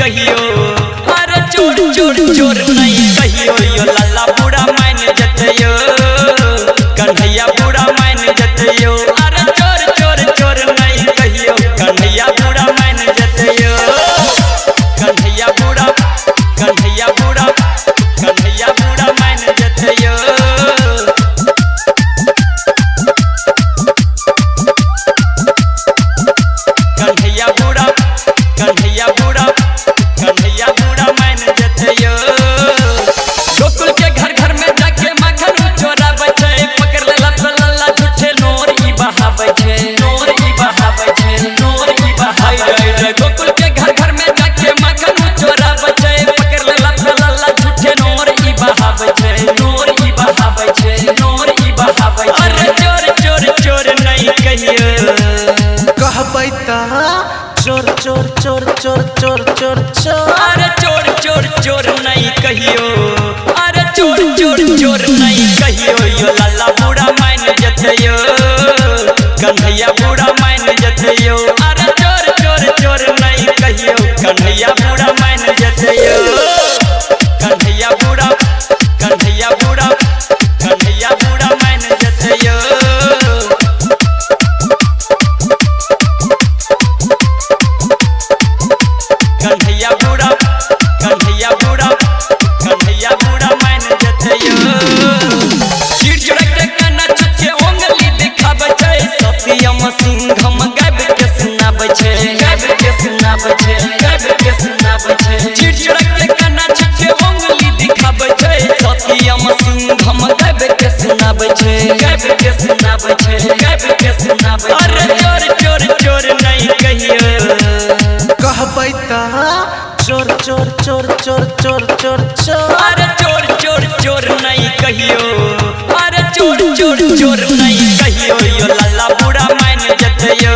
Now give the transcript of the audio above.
कहियो। अरे चोर चोर चोर नहीं कहियो यो लल्ला बुरा मान जतयो, कन्हैया बुरा मान जतयो। अरे चोर चोर चोर नहीं कहियो, कन्हैया बुरा मान जतयो। कन्हैया बुरा, कन्हैया बुरा, कन्हैया बुरा मान जतयो। कन्हैया बुरा, कन्हैया बुरा, कन्हैया बुरा मान जतयो। गोकुल के घर घर में जाके माखन चोराबै छै, पकड़ लेला तो लल्ला झूठे नोर ई बहाबै छै, नोर ई बहाबै छै, नोर ई बहाबै छै। गोकुल के घर घर में जाके माखन चोराबै छै, पकड़ लेला तो लल्ला झूठे नोर ई बहाबै छै, नोर ई बहाबै छै, नोर ई बहाबै छै। अरे चोर चोर चोर नहीं कहियो, कहबै त चोर चोर चोर चोर चोर चोर चोर। अरे चोर चोर चोर नहीं कहियो। अरे चोर चोर चोर नहीं कहियो यो लल्ला बुरा मान जतयो, कन्हैया बुरा मान जतयो। अरे चोर चोर चोर नहीं कहियो, कन्हैया बुरा मान जतयो। कन्हैया बुरा, कन्हैया बुरा, कन्हैया बुरा मान जतयो। कन्हैया बुरा, कन्हैया बुरा, कन्हैया बुरा मान जतयो। चिड़ चुरा के काना चुके उंगली दिखाबै छै, सत्यम सिंघम गाबि के सुनाबै छै, गाबि के सुनाबै छै, गाबि के सुनाबै छै। चिड़ चुरा के काना चुके उंगली दिखाबै छै, सत्यम सिंघम गाबि के सुनाबै छै, गाबि के सुनाबै छै, गाबि के सुनाबै छै। अरे चोर चोर चोर नहीं कहियो, कहबै त चोर चोर चोर चोर चोर चोर चोर। अरे चोर चोर चोर नहीं कहियो। अरे चोर चोर चोर नहीं कहियो यो लल्ला बुरा मान जतयो,